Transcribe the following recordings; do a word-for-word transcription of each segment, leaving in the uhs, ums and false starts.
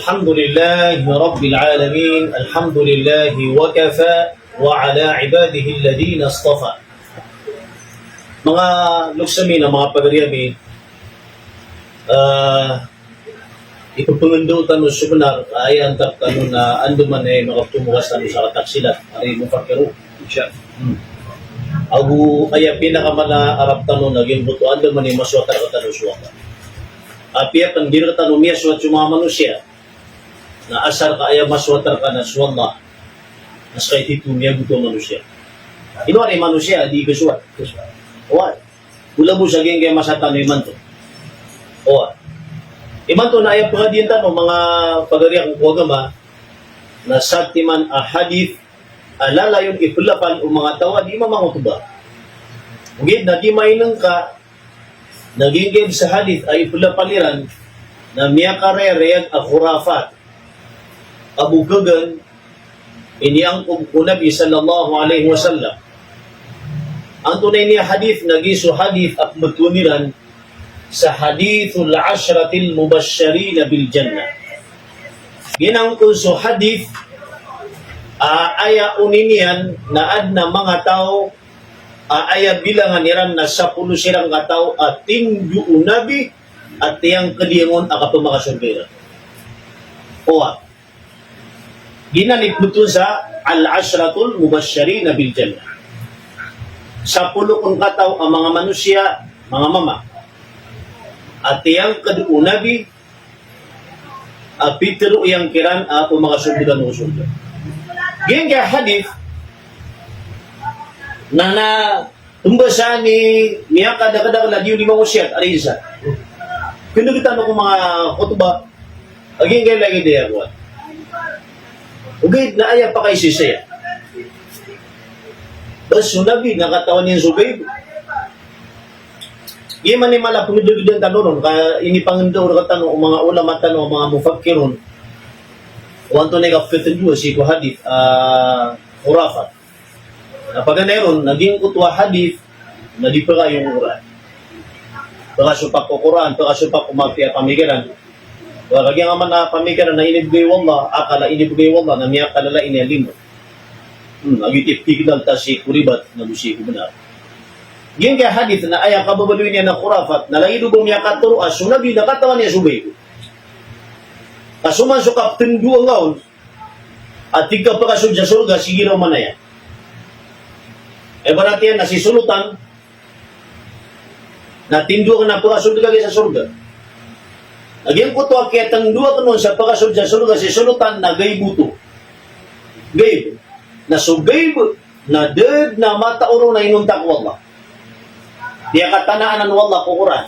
Alhamdulillahi Rabbil Alamin. Alhamdulillahi wa kafa wa ala ibadihi alladhina istafa. Manga loks ami na manga pagari ami, ah, ipepengendo tano so benar, aya antak tano na andamanaya i makaptomokas tano sa kataksilat, ari mufakkirun. Insha Allah. Hmm. Ago aya pinakamala a arap tano na giyangkoto andamanaya i masowat a rkatano so Allah. Apiya pen di rkatano miyasowat so manga manosiya, na asar ka aya masowat rka na so Allah, na ska i tito miyagoto a manosiya. Ino ari manosiya a di kasowat? Oway. Ola bo sa giyangkaya masa tano imanto. Oway. Imanto na aya pangadian tano, manga pagari akn ko agama, na satiman a hadith a lalayon i pelapal o manga taw a di mamangotba. Ogaid na di mainengka na giyangkaya sa hadith a ipelapal iran na miyakarayarayag a khurafat, a bokagan, iniangkob ko Nabi sallallahu alaihi wasallam. Antonaa ini a hadith? Na giya so hadith a pembetowan iran sa hadithul ashratil mubashshirin bil jannah. Giyanan kon so hadith a aya oni niyan na aden a manga taw a aya bilangan iran na sapolo siran kataw a tindo o Nabi a tiyangkd iyan on a kapemakasorga iran. Oway. Giyanan i pembetowan sa al-ashratul mubashshirin bil jannah. Sapolo kon kataw a manga manosiya, manga mama, a tiyangkd o Nabi a pitero iyan kiran a pemakasorga ko sorga. Giyangkaya hadith na, na pembasaan i miyakadakadakl a di o di mangosiyat, ari isa. Kendeg tano ko manga khotbah, a giyangkaya lagid iyan kowan. Ogaid na aya pakaisisaya, ba so Nabi na katawan iyan so gaib? Giya man i mala a pengedegeden tano ron, ka inipangenda o rkatano o manga ulama tano, o manga mufakkirun, o antonaa i kapetendo sii ko hadith a khurafat. Na paganay ron, na giyangkoto a hadith na di pekayo ko Qur'an. Pekasopak ko Qur'an, pekasopak ko mapiya a pamikiran. Wa kagiya nga man a pamikiran na inibegay o Allah, akal a inibegay o Allah, na miyakalala ini a limo. Hmm, a giyoto i pekikilal ta sii ko ribat na go sii ko benar. Giyangkaya hadith na aya kababaloy niyan na khurafat, na lagid o ba miyakatero a so Nabi na katawan iyan so gaib. Ka so man so kapetendo angka on a tig ka pekasold sa sorga, sige raw man aya. Ibarat iyan na si solotan, na tindo akn a pekasold ka giya sa sorga. Na giyangkoto a kiyatendo akn on sa pekasold sa sorga si solotan na gaib oto. Gaib. Na so gaib na da den a matao ron a inonta ko Allah. Piyakatana anan o Allah ko Qur'an.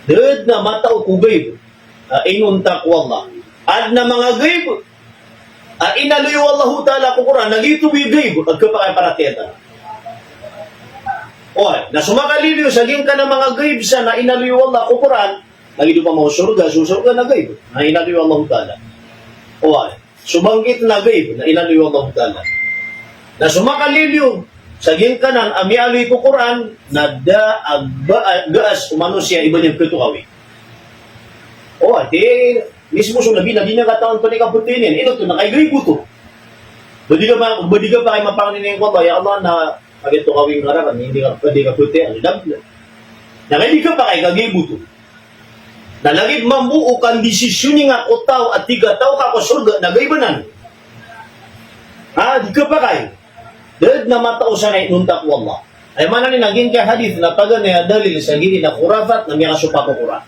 Da den a matao ko gaib a inonta ko Allah. Aden a manga gaib a inaloy o Allahu Ta'ala ko Qur'an, na giyoto bo i gaib a kapakay a paratiyaya tano. Oway, na so makaliliyo sa giyangkanan a manga gaib san a inaloy o Allah ko Qur'an, lagid o pamaw sorga, so sorga na gaib a inaloy o Allahu Ta'ala. Oway, so bangkit na gaib a inaloy o Allahu Ta'ala. Na so makaliliyo sa giyangkanan a miyaaloy ko Qur'an, na da a ba-, gaas o manosiya i ba niyan katokawi. Oway, di mismo so Nabi, Nabi na katawan pn i kapoti niyan. Ino oto? Na kay gaib oto. Ba di ka pa, ba di ka pakay mapangnin ko Allah, ya Allah, na katokawi ngka rakn, hindi ka, ba di ka poti, ano, na, na kay di ka pakay ka gaib oto. Na lagid mambo o kandisisyon iyan ko taw a tig a taw ka ko sorga na gaib anan. Ha, di ka pakay. Da den a matao san a inonta ko Allah. Aya maana niyan na giyangkaya hadith na paganay a dalil sa giya na khurafat na miyakasopak ko Qur'an.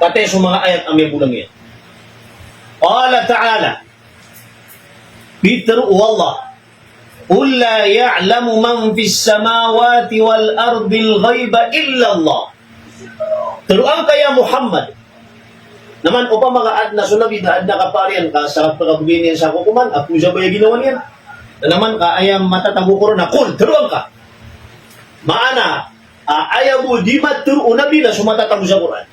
Pati so manga ayat a miyabolang iyan. Qala Ta'ala, pitero o Allah, "Qul la ya'lamu man fis samawati wal ardil ghaiba illallah." Teroa ngka ya Muhammad. Na man opama ka aden a so Nabi na aden a kapaariyan ka sa kapakabegay niyan sa kokoman, apiya ba aya ginawa niyan. Na man ka aya matatago ko ron na qul, teroa ngka. Maana, a, aya bo di matero o Nabi na so matatago sa Qur'an.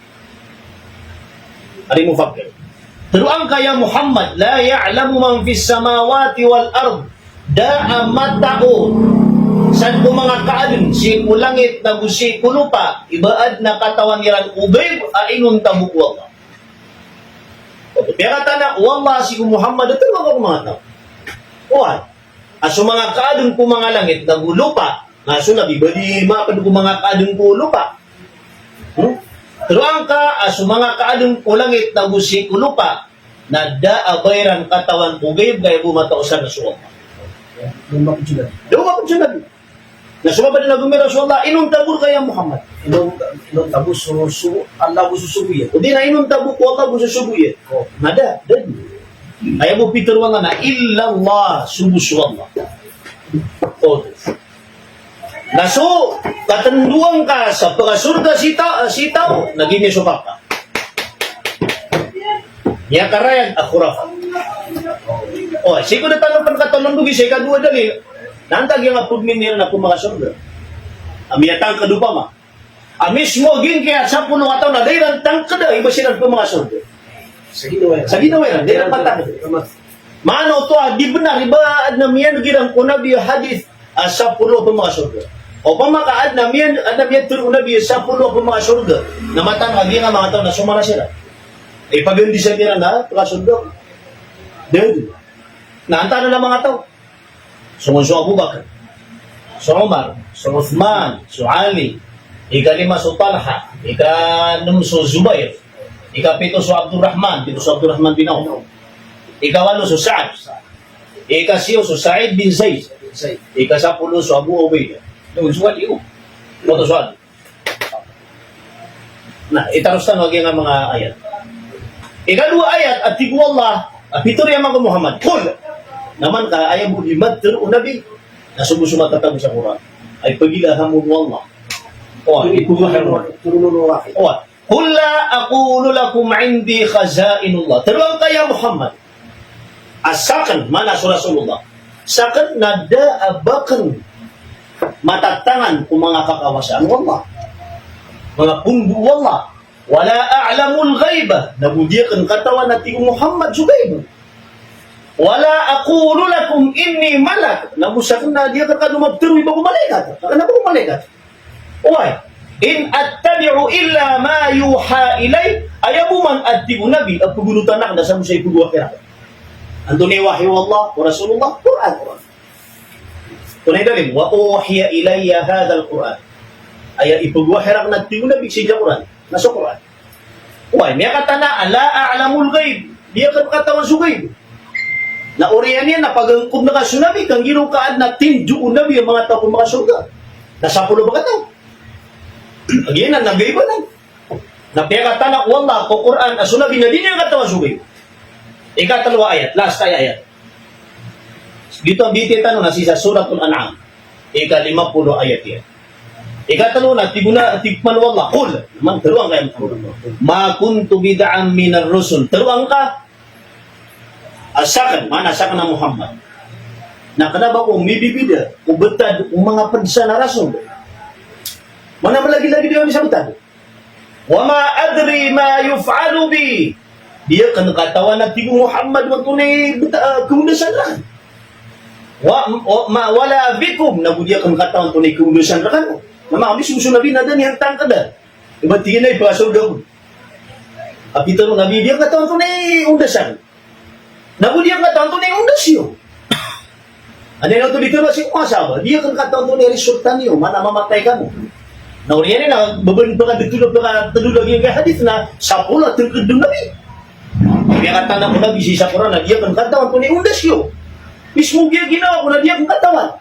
Ari mufakkir. Teroa ngka ya Muhammad, la ya'lamu man fis samawati wal ard. Da a matao san ko manga kaaden sii ko langit na go sii ko lopa, i ba aden a katawan iran o gaib a inonta bo ko Allah. Piyakatana o Allah sii ko Muhammad a teroang ka ko manga taw. Oway. A so manga kaadn ko manga langit nago lopa, na so Nabi ba di mapd ko manga kaadn ko lopa. Hmm? Teroang ka a so manga kaadn ko langit nago sii ko lopa na da a ba iran katawan ko ghaib, ka aya bo mataw san na so Allah. Da o mapd so Nabi. Na so ba di na gomira so Allah, inonta bo rka ya Muhammad. Inon, inonta bo so, so, Allah bo so sogo iyan. O di na inonta bo ko Allah bo so sogo iyan. O. Na da, da. Aya bo piteroang ka na illallah, sogo so Allah. O. Na so katndoan ka sa pkasorga sii ta-, sii taw, na giya i sopaka. Miyakarayag a khurafat. O, sii ko da tano pn katalondogii sa ikadowa a dalil. Na antaa giya nga pagminiran a pmakasorga? A miyatangkd opama a mismo giyangkaya sapolo a taw na da iran tangkda i ba siran pmakasorga. Sa ginawa iran. Sa ginawa iran, da iran patangkd. Maana oto a di bnar i ba adn a miyan'g iran ko Nabi a hadith a sapolo a pmakasorga. Opama ka adn a miyan, adn a miyatharo o Nabi a sapolo a pmakasorga, na mataan a giyangkaya manga taw na somara siran. Ipagandisa kiran a pkasorga. Da dn. Na antaa dn a manga taw? So, so Abu Bakr, so Umar, so Uthman, so Ali, ikalima so Talha, ikanm so Zubair, ikapito so Abdurrahman, pito so Abdurrahman bin Auf, ikawalo so Sa'd, ikasiyo so Sa'id bin Zaid, ikasapolo so Abu Ubaidah. Doon so wali, o. Oto so wali. Na, itaros tano a giyangkaya manga ayat. Ikadowa ayat, a tig o Allah a pitharo iyan mambo ko Muhammad, qul. Na man ka aya bo di matharo o Nabi, na so bo so matatago sa Qur'an. Ay pagilaham o Allah. O, ipagilaham o Allah. Qul la aqulu lakum indi khaza'inullah. Tharoa ngka ya Muhammad. A sakn, maana so Rasulullah, sakn na da a ba akn matatangan ko manga kakawasaan o Allah, manga pondo o Allah. Wala a'lamul ghaiba, na go di akn katawan a tig o Muhammad so ghaib. Wala aqulu lakum inni malak, na go sakn na di akn kano maptharo i ba ko malaikat. Sakn na ba ko malaikat. Oway, in attabi'u illa ma yuha ilay, aya bo man a tig o Nabi a pgonotan akn na sa bo sa ipgowahi rakn. Antonaa i wahi o Allah ko Rasulullah? Qur'an, Qur'an. Antonaa i dalil? Wa uhiya ilayya hadhal Qur'an. Aya ipgowahi rakn a tig o Nabi sii sa Qur'an, na so Qur'an. Oway, miyakatana a la a'lamul ghaib. Di akn katawan so ghaib. Na oriyan iyan na pagangkobn ka so Nabi, kanggiraw ka adn a tinjo o Nabi a manga taw ko makasorga. Na sapolo ba kataw. Giyanan na ghaib anan. Na piyakatana o Allah ko Qur'an a so Nabi na di niyan katawan so ghaib. Ikatlo a ayat, last a ayat. Giyoto a bitiya tano na sii sa Suratul An'am. Ika lima polo a ayat iyan. Ikatlo na, tig o na, tig man o Allah, qul, man, tharoa ngka ya Muhammad. Ma kuntu bid'an minar rusul. Tharoa ngka a sakn, maana sakn a Muhammad, na kna ba ko mibibida ko btad o manga pd san a rasul. Maana malagilagid iyan sa btad. Wa ma adri ma yuf'alu bi. Di akn katawan a tig o Muhammad o antonaa i bta-, a, kaondasan rakn. Wa, wa, ma, wala bikum, na go di akn katawan antonaa i kaondasan rakn. Na manga mismo so Nabi na da niyan tangkda i ba tig iyan a ipakasorga ako. A pitharo o Nabi, di akn katawan antonaa i ondas akn. Na go di akn katawan antonaa i ondas iyo. Anda ino oto bitharo sii ko manga sahabat, di akn katawan antonaa i resulta niyo, maana mamatay kano. Na oriyan iyan na ba bn pkadtlo, pkatlo lagid a hadith na sapolo a tngkd o Nabi. Miyakatana o Nabi sii sa Qur'an na di akn katawan antonaa i ondas iyo. Mismo giya ginawa ko na di akn katawan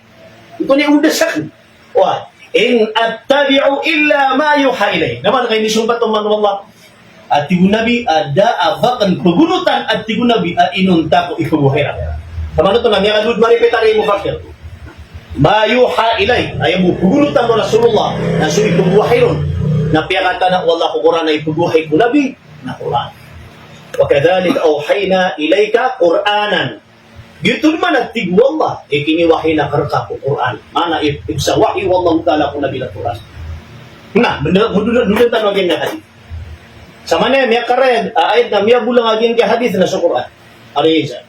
antonaa i ondas akn. Wa in attabi'u illa ma yuha ilay. Na man ka inisompat o man o Allah a tig o Nabi a da a ba akn pgonotan a tig o Nabi a inonta ko ipgowahi rakn. Sa man oto na miyakadod, maripit a ri mufassir. Ma yuha ilay, aya bo pgonotan o Rasulullah na so ipgowahi ron. Na piyakatana o Allah ko Qur'an a ipgowahi ko Nabi na Qur'an. Wa kadhalika awhayna ilayka Qur'anan. Giyoto man a tig o Allah i kiniwahi akn rka ko Qur'an. Maana i-, ibsa wahi o Allahu Ta'ala ko Nabi na Qur'an. Na, manda-, manda-, manda tano a giya hadith. Sa maana miyakarayag a ayat na miyabolang a giya hadith na so Qur'an. Ari isa.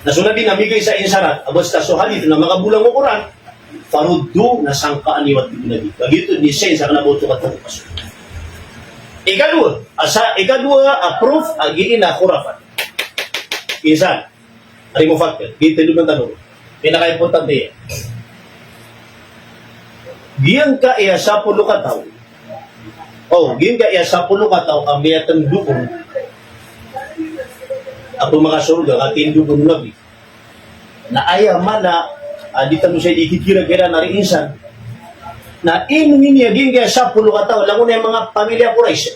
Na so Nabi na migay sa insarat a basta so hadith na makabolang ko Qur'an, faruddu, na sangkaan iyo a tig o Nabi. Kagiya oto di sensa kna ba oto katawan. Ikadowa, asa, ikadowa a proof a giya na khurafat. Insan. Ari mufakkir, giya tindog tano. Pinakaimportante iyan. Giyangkaya sapolo kataw. O, giyangkaya sapolo kataw a miyatindog on a pmakasorga, a tindog o Nabi. Na aya maana a di tano saya di kikira-kira na ari insan. Na ino ini a giyangkaya sapolo kataw, langon iyan manga pamilya Quraysh.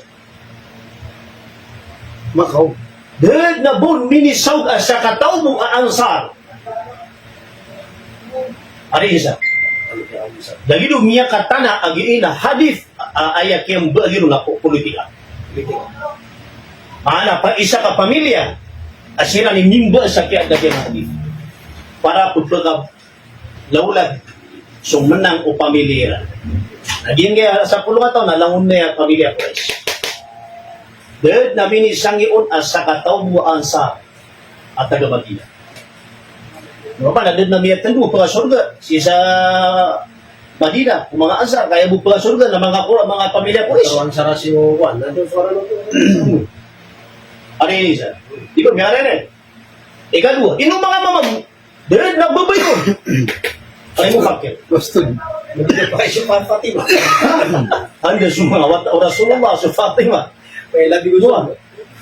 Makaw. Da dn a ba on minisaog a sakataw bo a Ansar. Ari isa. Lagid o miyakatana a giya na hadith a, a, aya kiyambaloy ron na po-, politika. Maana pa isa ka pamilya a siran i mimbaloy sa kiyaadn a hadith. Para pphaka lawlad so menang o pamilya iran. Na giyangkaya sapolo kataw na langon iyan a pamilya Quraysh. Da dn a minisangi on a sakataw bo a Ansar a taga Madinah. Normal na da dn a miyatindog o pkasorga sii sa Madinah o manga Ansar, kaya bo pkasorga na manga Qura-, manga pamilya Quraysh. Katawan sa rasyo, wan, nandun sa wala nandun. Ari isa. Di ba, miyarene? Ikadowa, ino manga mama bo? Da dn a babay on. Ari mufakkir. Boston. Ay, so Fatima. Anda so manga wata o Rasulullah, so Fatima. Ay, labi ko so.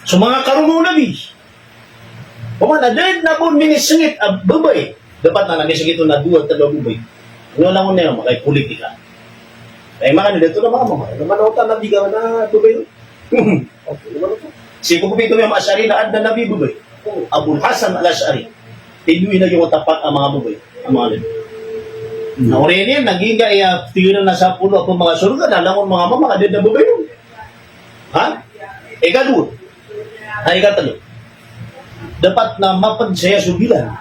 So manga karoma o Nabi. Opama na da dn a ba on minisngit a babay. Dapat na, na minisngit on a dowa, tlo a babay. Ino langon iyan, makaipolitika. Ay, manga na da oto na manga mama. Ano man oto a Nabi ka na babay. Sii ko pito miyang Ash'ari na adn a Nabi babay. Abul Hasan Al-Ash'ari. Tindog iyan a giyangkoto a pat a manga babay a manga Nabi. Na oriyan iyan, na giyangkaya tig iran a sapolo a pmakasorga na langon manga mama ka da dn a babay on. Ha? Ikadowa. Ha, ikatlo. Dapat na mapd saya so bilan.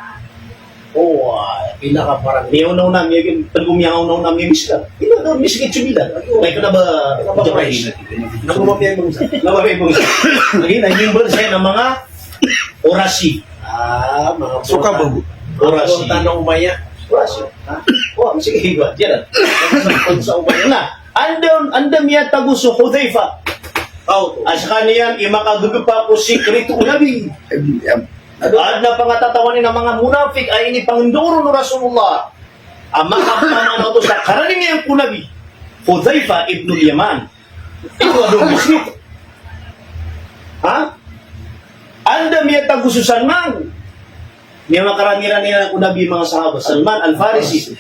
O, ah, pinakaparang. Miyaona-ona, miyakin, pd ko miyaona-ona, miyamisla. Ino na miskin so bilan. Ay, kna ba, kna ba, kna ba, kna ba, kna ba, lagi na, mimbaloy saya na manga orasi. Ah, manga so ka ba, orasi. Tanong Umayyah. Orasi. Ha? O, sige, iba. Diyan na. Sa Umayyah. Na, Anda, anda miyatago so Hudhayfa. Aw, a skaniyan i makagagapak ko sikreto o Nabi. Adn a pangatatawan iyan a manga munafik a inipangndao ron o Rasulullah a makapamanaw oto sa karani niyan ko Nabi. Hudhayfa ibn al-Yaman. Ito a doon mismo. Ha? Anda miyatago so Salman. Miyamakarani-rani iyan ko Nabi, manga sahaba. Salman Al-Farisi.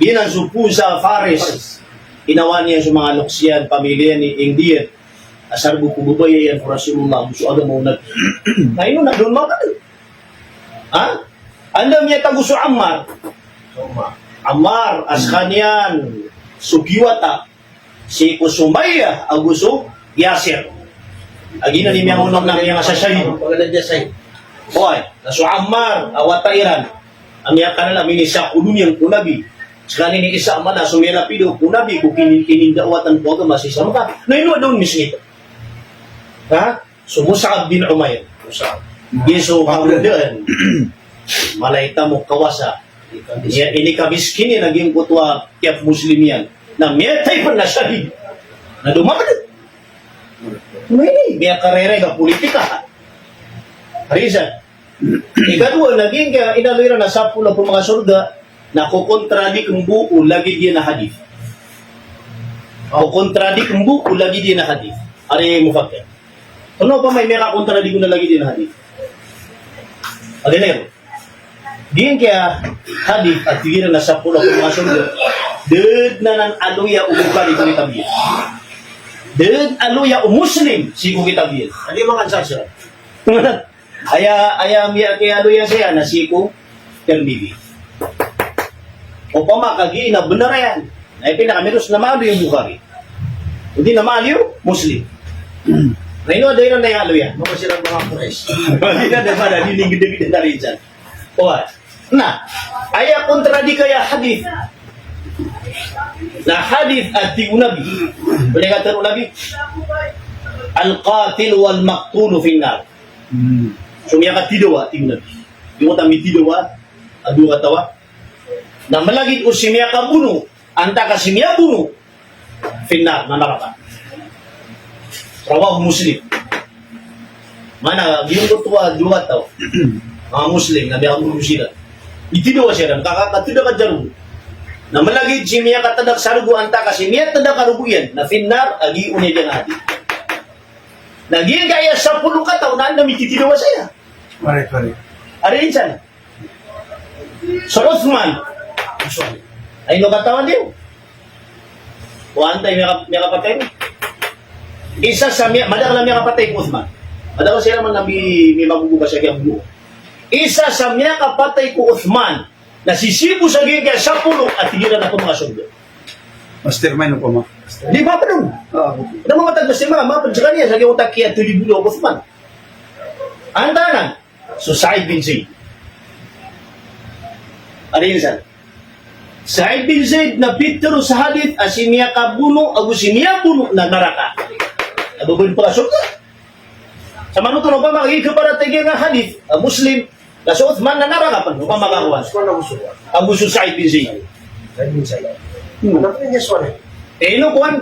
Giyanan so poon sa Faris. Inawaan iyan so manga loks iyan, pamilya iyan, i Indian. Asar bo ko babaya iyan ko Rasulullah, so agama o Nabi. Na ino na doon mapatay. Ha? Anda miyatago so Ammar. Ammar, a skaniyan so giwata sii ko Sumayyah ago so Yasir. A giyanan i miyangonona, miyangasashahid. Oway, na so Ammar a wata iran a miyakalala, minisakodo niyan ko Nabi. Skaniyan i isa a mala so miyalapidaw ko Nabi ko kini-, kinindawatan ko agama sii sa Makkah. Na ino a doon misngit? Ha? So Mus'ab bin Umair. Mus'ab. Giya so kagodan. Mala i tamok kawasa. Iya, inikamiskin iyan a giyangkoto a kiyap Muslim iyan. Na miyatay pn na shahid. Na doon mapatay. Na ini, miyakarereg a politika. Ari isa. Ikadowa, na giyangkaya inaloy iran a sapolo a pmakasorga, na kokontradikt bo o lagid iyan a hadith. Kokontradikt bo o lagid iyan a hadith. Ari mufakkir. Kna opama i miyakakontradikt on a lagid iyan a hadith. Agi na iyan. Giyangkaya hadith a tig iran a sapolo a pmakasorga. Da dn anan aloya o Bukhari ko kitab iyan. Da dn aloya o Muslim sii ko kitab iyan. Agi mangan sa siya. Aya, aya miya-, kiyaloya saya na sii ko Tirmidhi. Opama ka giya na bnar iyan. Na ipinakamiros na maaloy o Bukhari. Odi na maaloy o Muslim. Na ino a da iran na iyaloya? Manga siran manga Quraysh. Odi na da pada di ning gdagda na rinsan. Oway. Na, aya kontradikaya hadith. Na hadith a tig o Nabi. Pd a katharo o Nabi. Al-qatil wal maqtul fin nar. Hmm. So miyakatidawa, tig o Nabi. Di mo ta mitidawa, a dowa kataw a. Na malagid o si miyakabono, antaa ka si miyabono, fin nar, na naraka. Rawahu Muslim. Maana, giyangkoto a dowa taw a Muslim na miyakabono siran. Itidawa siran, ka, ka, katdakad sa rogo. Na malagid si miyakatdak sa rogo antaa ka si miyatdak a rogo iyan, na finnar, a giya on i giyangkai a hadith. Na giyangkai a sapolo kataw na anda mititidawa saya. Pare, pare. Ari insan. So Uthman. Ay, ino katawan iyo? O antaa i miyaka-, miyakapatay? Isa sa miya-, madakl a miyakapatay ko Uthman. Madakl siran man na mi-, miyagogoba sa giya bo. Isa sa miyakapatay ko Uthman na sisibo sa giyangkai a sapolo a tig iran a pmakasorga. Mastermind opama. Di ba pn? Ah, okay. Na mamatag mastermind, mapd skaniyan sa giyangkoto a kiyatolibolo o Uthman. Antaa anan? So Sa'id bin Zaid. Ari insan. Sa'id bin Zaid na pitharo sa hadith a si miyakabono ago si miyabono na naraka. A ba bo pakasorga. Sa manoto na opama ka giya kaparatiyaya a hadith a Muslim, na so Uthman na naraka pn, opama ka kowan. Ago so Sa'id bin Zaid. Sa'id bin Zaid. Hmm. Ano po yung yes one? Eh, ino kowan?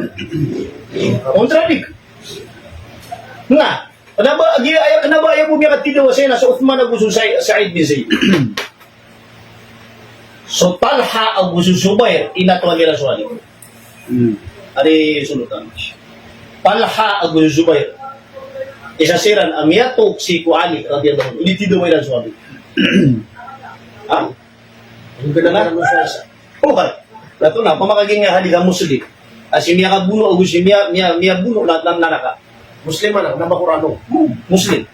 Contradict. Nga, kna ba, aya, kna ba aya bo miyakatidawa saya na so Uthman ago so Sa-, Sa'id bin Zaid. So Talha ago so Zubair, inatowan iran so Ali. Hmm. Ari solotan. Talha ago so Zubair. Isa siran a miyatok sii ko Ali radiyallahu anhu. Initidawa iran so Ali. Ha? Ang ganda na naman sa isa. O, ha? Dato na, opama ka giya hadith a Muslim. A si miyakabono ago si miya, miya, miyabono na, na, naraka. Muslim anan, na ba Qur'an o? Hmm, Muslim.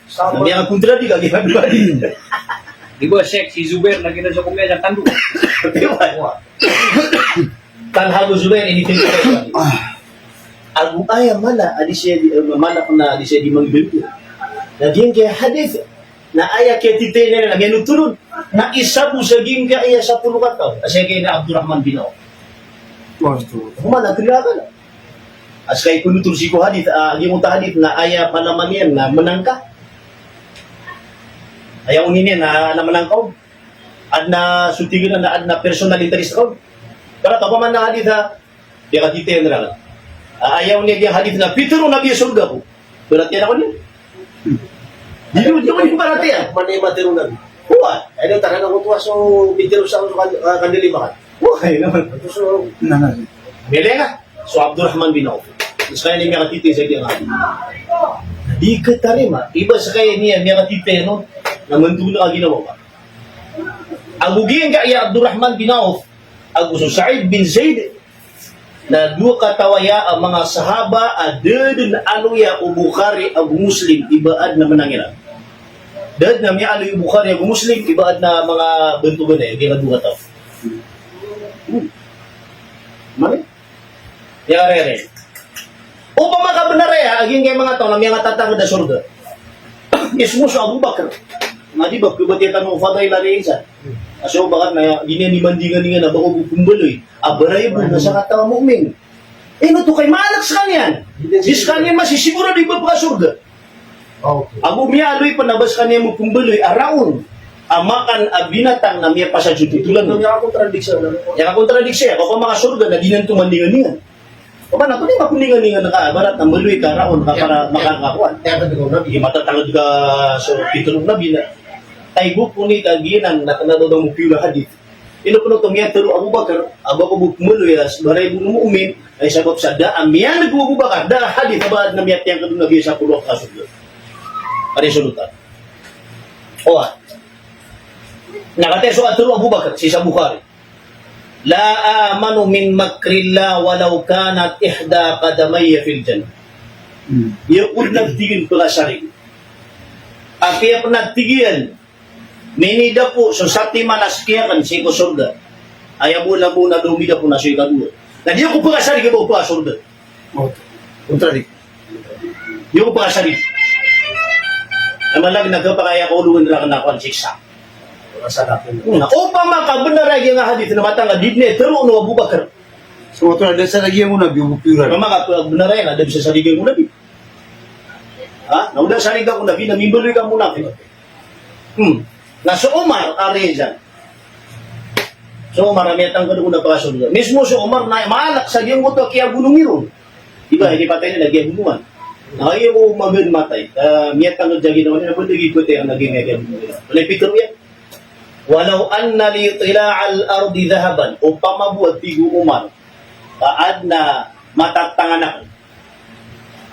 Sama. Na miyakakontradikt a giya hadith. Di ba, Sheikh, si Zubair na giya sa kumiyas a tando. Di ba? Talha ago Zubair, initidawa. Ago aya mala a di saya di, eh, mala na di saya di mangibalit. Na giyangkai a hadith, na aya kiyatitaya niyan na miyanothol on. Na isa bo sa giyangkai a sapolo kataw a sii kay na Abdurrahman bin Auf. Waduh. Opama na tlo ka na. A sii kay pnothol sii ko hadith, ah, giyangkoto a hadith na aya palaman iyan na menang ka. Aya oni niyan na, na menang ka on. Adn a so tig iran na adn a personal interest ka on. Para opama na hadith a Di ka titaya niyan. Ah, aya on i giya hadith na pitharo o Nabi a sorga ko. Paratiyaya ko niyan. Di, di, di ko paratiyaya. Mani matero o Nabi. Wa. Ay, di, tanan ako tuwa so pitharo sa, ah, kandili makan. Wa, ay naman. Ito so, na, na. Mele nga. So Abdurrahman bin Auf. Skaniyan i miyakatitaya sa giya hadith. Di katarima. Iba skaniyan i miyakatitaya, no? Na mantog na ka ginawa ka. Ago giyangkaya Abdurrahman bin Auf, ago so Sa'id bin Zaid, na dowa kataw aya a manga sahaba a da dn aloya o Bukhari ago Muslim, ibaad na menang iran. Da dn a miyaaloy o Bukhari ago Muslim, ibaad na manga bantogan aya, giyangkai a dowa kataw. Hmm. Mani? Aya rere. Opama ka bnar aya, a giyangkai a manga taw na miyangatatangkd a sorga. Mismo so Abu Bakar. Na di ba, pkhabatiya tano o fadail a rere insan. A so Abu Bakar na di niyan imandinganingan a ba ko bo pmbaloy a baray bo na sakataw a mu'min. Ino oto kay maalk skaniyan? Di skaniyan masisigurado i ba pkasorga. Okay. Ago miyaaloy pn a ba skaniyan bo pmbaloy a raon a makan a binatang na miyapasad so totolan. Miyakakontradiksyon, ano? Miyakakontradiksyon, ka opama ka sorga na di niyan oto mandinganingan. Opama na oto di mapndinganingan ka, ibarat na mbaloy ka raon ka para makakakowan. Di matatangkd ka so pitharo o Nabi na. Tay bo poni ka giyanan na kna ba ba mo piyola hadith. Ino pn oto miyatharo o Abu Bakar, a ba ko bo pmbaloy a baray bo na mu'min, ay sabap sa da a miyaneg o Abu Bakar, da a hadith a ba adn a miyatiyangkd o Nabi a sapolo a kasorga. Ari solotan. Owa. Na katii so atharo o Abu Bakar, sii sa Bukhari. La amanu min makrillah walaw kanat ihda qadamayya fil jannah. Hmm. Aya ko dn a tig iyan pkasarig. Apiya pn a tig iyan Minidapo so satiman a sii akn sii ko sorga. Aya bo na bo na da o midapo na so ikadowa. Na di ako pkasarig a ba ko pkasorga. O, kontradikt. Di ako pkasarig. Na malag na kapakay ako olowan rakn a kowan siksa. Na opama ka bnar a giyangkai a hadith na matangka di dn aya tharo o Abu Bakar. So, oto na da sarig iyan o Nabi, o Abu Bakar. Opama ka bnar aya na da bisa sarig iyan o Nabi. Ha? Na o da sarig ako o Nabi na mimbaloy ka munafik. Hmm. Na so Umar a rizal. So Umar a miyatangkd on a pkasorga. Mismo so Umar na maalk sa giyangkoto a kiyabolong iron. Di ba, ipatay niyan lagid a bonowan. Na kagiya bo magaan matay, ah, miyatangkd sa ginawa niyan, na ba lagid a patay a lagid a miyatay a bonowan. Wala pitero iyan. "Walaw anna li tila'al ardi dhahaban," opama bo a tig o Umar, ka adn a matatangan akn.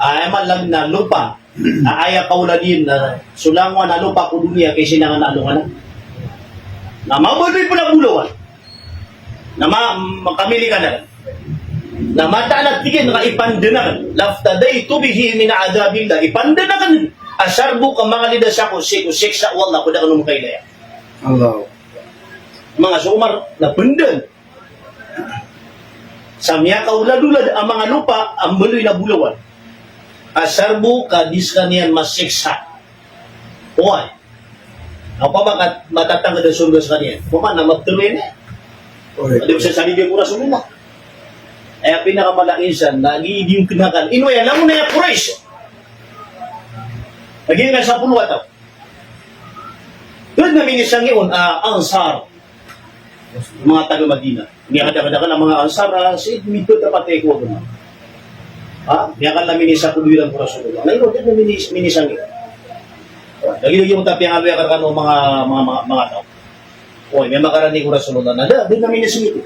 Ah, aya maana na lopa. Ah, aya kaolalan iyan na so langowan a lopa ko doniya, kay sinangan a alongan. Na mabaloy pn a bolawan. Na ma-, makamilikan akn. Na mataan a tig iyan ka ipandn akn. "Laftadaytu bihi min adhabillah." Ipandn akn. Asar bo ka mangalidas ako sii ko siksa o Allah ko da akn on kailaya. Allah. Manga so Umar na pndn. Sa miyakaoladolad a manga lopa a mbaloy na bolawan. Asar bo ka di skaniyan masiksa. Oway. Opama ka matatangkd a sorga skaniyan. Opama na maptero iyan. Oway. Adi sa saligi ko Rasulullah. Aya pinakamala a insan na agi di on knakan. Ino aya, langon aya Quraysh. Lagid a sapolo a taw. Da dn a minisangi on a Ansar. Manga taga Madinah. Miyakadakadakl a manga Ansar, ah, sii miptapatay ko agama. Ha? Miyakala minisako iran ko Rasulullah. Na ino, da dn a minis-, minisangi. Lagid-lagid o tapiya nga loya karkano manga, manga, manga, manga taw. O, miyamakarani ko Rasulullah. Na da, da dn a minisangi.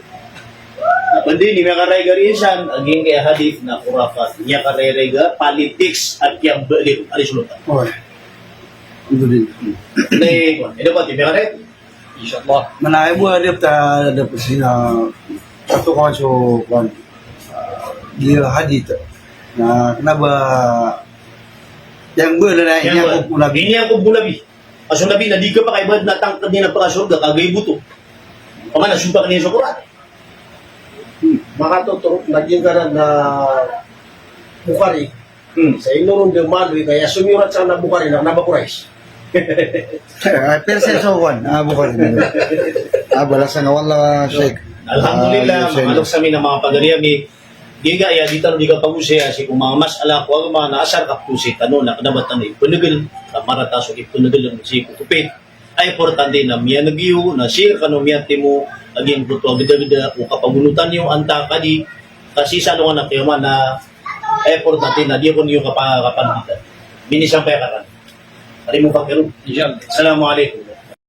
Na pn di, di miyakaraig a riisan, a giyangkaya hadith na khurafat. Miyakaraig a politics a kiyabalik a Rasulullah. Oway. Alhamdulillah. Nay, ino ba, di miyakaraig? Insha Allah. Mana ibu ada ta, ada psina, satu kawan so, kawan. Dia hadith. Na, kna ba, yang ba, na, yang ba, ini aku pun Nabi. Asal Nabi na di ka pakaibadat na tangkd iyan a pakasorga, kagiya iboto. Pangana, sumpak niyan sa Qur'an. Hmm. Makatotoro, lagid a kanan a Bukhari. Hmm. Sa ino ron da maloy, kaya somiyorat sa kanan a Bukhari, na, na ba Quraysh. Ah, pero sa so one, ah, Bukhari. Ah, balasan ka wala, Sheikh. Alhamdulillah, ah, Sheikh. Manga loks ami na manga pagari ami. Giya aya di tano di kapagosaya sii ko manga masala ko agama na asar ka posi tano na kna ba tano ipnggl, ka marata so ipnggl sii ko kopit. Aya importante na miyaneg iyo, na sii rkano miyatimo, a giyangkoto a gdagda o kapagonotan iyo, antaa ka di, ka sii sa alongan a qiyamah na, aya importante na di ako niyo kapa-, kapanditan. Minisampay akn. Ari mo pakiro. Insha Allah. Assalamu alaikum.